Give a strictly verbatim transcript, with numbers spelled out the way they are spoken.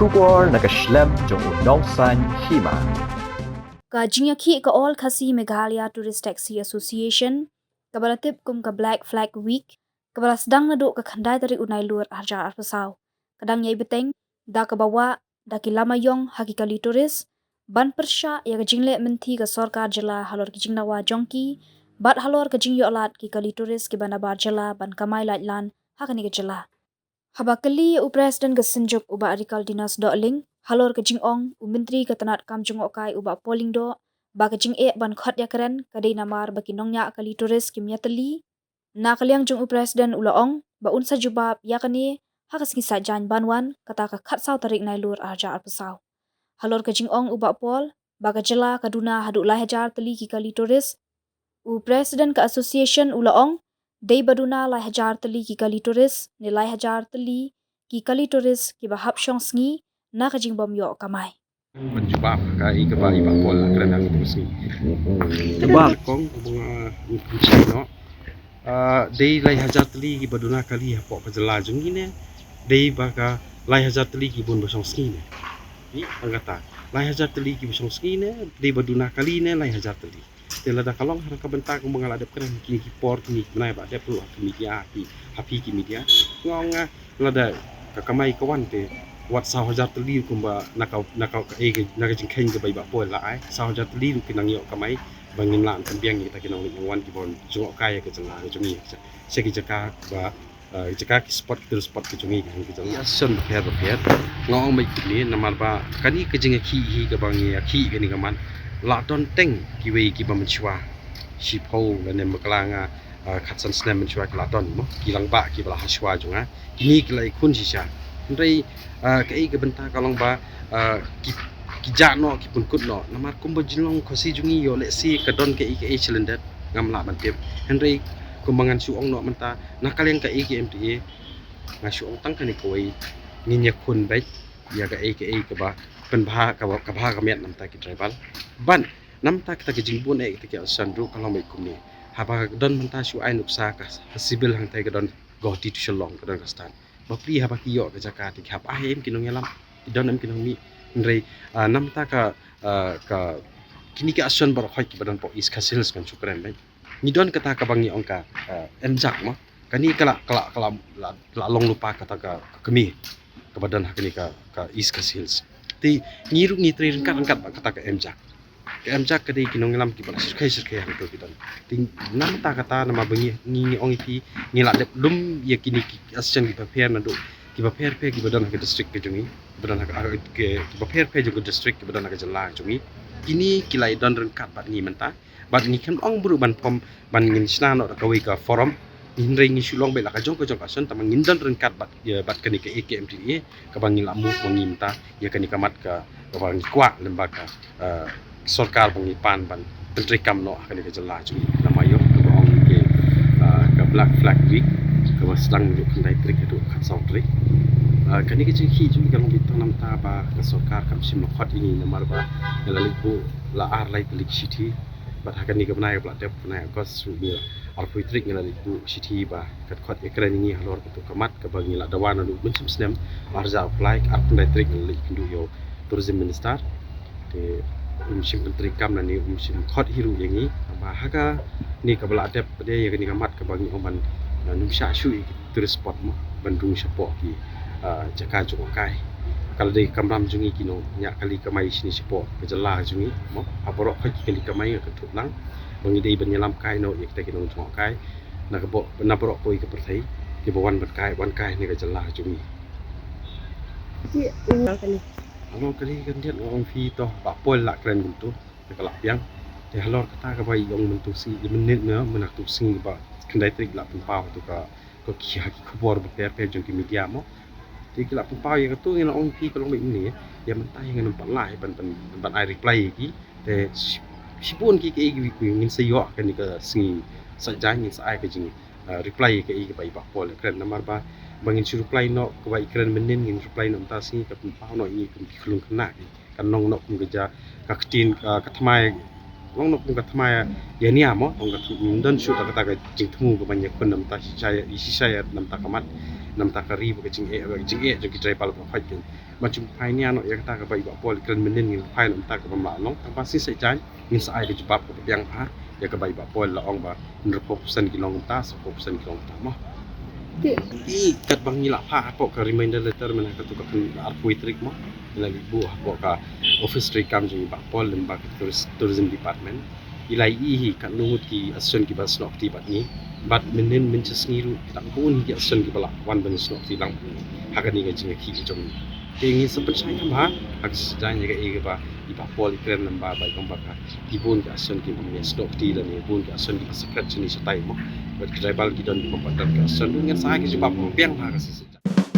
Khubor na ka shlem jong u nongsaiñ hima. Ka jingïakhih ka All Khasi Meghalaya Tourist Taxi Association, kaba la tip kum ka Black Flag Week, kaba la sdang naduh ka khyndai tarik u Nailur arhajar arphew saw, ka dang ïai bteng da kaba wah da ki lama ïong ha ki kali tourist ban pyrshah ïa ka jingleh mynthi ka sorkar jylla halor ki jingdawa jong ki bad halor ka jingïoh lad ki kali tourist kiba nabar jylla ban kamai laitlan ha kane ka jylla. Haba kylli ïa u President ka Synjuk u Bah Rikaldinus Dohling halor ka jingong u Myntri ka tnad kam jngohkai u Bah Paul Lyngdoh ba ka jingeh ban khot ïakren ka dei namar ba ki nongñiah kali tourist kim ïatylli, na ka liang jong u President u la ong ba un sa jubab ïa kane ha ka sngi Saitjaiñ ban wan, kata ka khatsaw tarik Nailur arhajar arphew saw. Halor ka jingong u Bah Paul ba ka jylla ka duna haduh lai hajar tylli ki kali tourist, u President ka Association u la ong dei ba duna lai hajar tylli ki kali tourist ne lai hajar tylli ki kali tourist kiba hap shong sngi na ka jingbym ïoh kamai. Ban jubab ka i kaba i Bah Paul la kren ha katu ka sngi. Jubab. Kong, kong, ah, kong, ah, dei lai hajar tylli kiba duna kali hapoh ka jylla jong ngi ne dei ba ka lai hajar tylli ki bun ba shong sngi ne? Ni ang kata, lai hajar tylli kiba shong sngi ne dei ba duna kali ne lai hajar tylli? Te lada ka long ha ka bynta kumba nga la dep kren kine ki por, kine ki bnai ba dep ruh ha ki media, ha ki, ha ki media, nga ong nga lada ka kamai ka wan te wat saw hajar tylli kumba na ka, na ka, eh, na ka jingkheiñ kaba i Bah Paul la ai, saw hajar tylli ruh ki nang ïoh kamai ba ngin lah ban pynbiang ïa kita ki nongleit nongwan kiba wan jngohkai ïa ka jylla ka jong ngi sha ki jaka ba, eh, jaka ki spot, ki tourist spot ki jong ngi, ki jong ngi. Ïa shen bapher bapher. Nga ong beit kumne namar ba kane ka jingïakhih hi kaba ngi ïakhih kane ka mat, la don teng kiwei kiba mynshuwa shiphew lane bakla nga, ah, khatsan snem mynshuwa ki la don mo, ki rangbah kiba la ha shuwa jong nga. Kine ki la ïakhun shisha. Hynrei, ah, kaei ka bynta ka long ba, ah, ki, ki jah noh, ki pynkut noh. Namar kumba jinglong Khasi jong ngi ïoh lehse ka don kaei kaei shalyndet ngam lah ban tip. Hynrei kumba ngan shu ong noh mynta, na ka liang ka A K M T A, nga shu ong tang kane kawei, ngin ïakhun beit ïa kaei kaei kaba pynbha, kaba, kaba ha ka miat na bynta ki tribal. Ban na bynta kita ki jingbun eh kita ki association ruh ka long beit kumne. Haba don mynta shu ai nuksa ka ha civil hangtai ka don Guwahati to Shillong, ka don ka stand. Bapli haba ki ïoh ka jaka te ki hap ai em ki nongïalam, ki don em ki nongmih. Hynrei, ah, na bynta ka, ah, ka kine ki association baroh khoit kiba don hapoh East Khasi Hills ngan shu kren beit. Ngi don kata kaba ngi ong ka, ah, M JAC mo. Kane ka la, ka la, ka la, la, la long lypa kata ka, ka kmie kaba don ha kane ka, ka East Khasi Hills. Te ngi ruh ngi trei ryngkat ryngkat bad kata ka M JAC. Ka M JAC ka dei ki nongïalam kiba la shyrkhei shyrkhei hangto ki don. Te na bynta kata namar ba ngi, ngi, ngi ong ïa phi, ngi la dep lum ïa kine ki association kiba pher naduh kiba pher pher kiba don ha ka district ka jong ngi, kiba don ha ka, ha ka, kiba pher pher jong ka district kiba don ha ka jylla ka jong ngi. Kine ki la ïadon ryngkat bad ngi mynta. Bad ngi khlem ong briew ban pom ban ngin shna noh da kawei ka forum. Hynrei ngi shu long beit la ka jong ka jong ka association, tangba ngin don ryngkat bad, ïa, bad kane ka A K M T A kaba ngi la move ma ngi mynta ïa kane ka mat ka, kaba ngi kwah lem bad ka, eh, sorkar ba ngi pan ban pyntreikam noh ha kane ka jylla jong ngi. Namar ïoh kaba ong ke, eh, ka Black Flag Week kaba sdang naduh khyndai tarik haduh khatsaw tarik. Eh, kane ka jingkhih jong ngi ka long beit tang namar ba ka sorkar kam shym la khot ïa ngi namar ba ngi la leit buh la ar lai tylli ki shithi. Bad ha kane ka bnai kaba la dep, bnai August, arphew tarik ngi la leit buh shithi ba kat khot ïakren ïa ngi halor katu ka mat kaba ngi la dawa naduh mynshem snem, arhajar arphew lai, arphew lai tarik ngi la leit kynduh ïa u Tourism Minister. Te um shym pyntreikam lane um shym khot hi ruh ïa ngi. Ba ha kane kaba la dep pat de ïa kane ka mat kaba ngi ong ban, ah, nym shah shuh ïa ki tourist spot mo, ban rung shapoh ki, ah, jaka jngohkai. Ka la dei ka kamram jong ngi ki nongñiah kali kamai shane shapoh ka jylla jong ngi mo. Ha baroh khoit ki kali kamai nga kynthup lang ba ngi dei ban ïalam kai noh ïa kita ki nongjngohkai na ka bo-, na baroh kawei ka pyrthei kiba wan ban kai, wan kai ne ka jylla jong ngi. Ki, mm, kane. Halor kane ka khyndiat nga ong phi to Bah Paul la kren kumto. Te ka la biang. Te halor kata kaba i ong mynta u sngi, i mynnin ne, mynta u sngi ba khyndai tarik la pynpaw tu ka, ka ki, ha ki khubor bapher pher jong ki media mo. Te ki la pynpaw ïa katu, ngi la ong phi ka long beit ne, ïa mynta ïa ngan ym pat lah ban, ban, ban ai reply ïa ki. Te shi-, shibun ki, ki, ki, ki ngin sa ïoh kane ka sngi Saitjaiñ ngin sa ai ka jing, ah, reply ïa ka, ïa kaba i Bah Paul kren namar ba, ba ngin shu reply noh kaba i kren mynnin ngin reply noh mynta sngi ka pynpaw noh ïa ngi kum ki khlung khynnah ki. Kan long noh kum ka ja, ka ktien, ka, ka thymmai, Long noh kum ka thma ïa nia mo, long ka thma don shuh da kata ka jingthmu ka ban ïakhun namta shisha ïa, shisha ïa namta ka mat, namta ka ri bad ka jingeh, bad ka jingeh jong ki tribal ba khot kin. Ba jingphai nia noh ïa kata kaba i Bah Paul i kren mynnin ngin phai namta kaba mla long tang ba shisha jan ngin sa ai ka jubab kaba biang bha ïa kaba i Bah Paul la ong ba hynriewphew percent ki long kumta, sawphew percent ki long kumta mo. I katba ngi la phah hapoh ka reminder letter mynta ka tu ka khan arphew tarik mo. Ngi la leit buh hapoh ka office treikam jong i Bah Paul lyngba ka tourist, tourism department. I la ïohi hi katno ngut ki association kiba snoh kti bad ngi. Bad mynnin mynta sngi ruh kita bun hi ki association kiba la wan ban snoh kti lang bad ngi ha kane ka jingïakhih jong ngi. Te ngi sa pynshai kham bha ha ka shisha jan ïa kaei kaba i Bah Paul i kren lyngba ba i ong ba ka ki bun ki association kiba ngi snoh kti lane bun ki association kiba secret shane shatai mo. Bad ki tribal ki don kiba pat don ki association ruh ngin sa ai ka jubab biang bha ha ka shisha jan.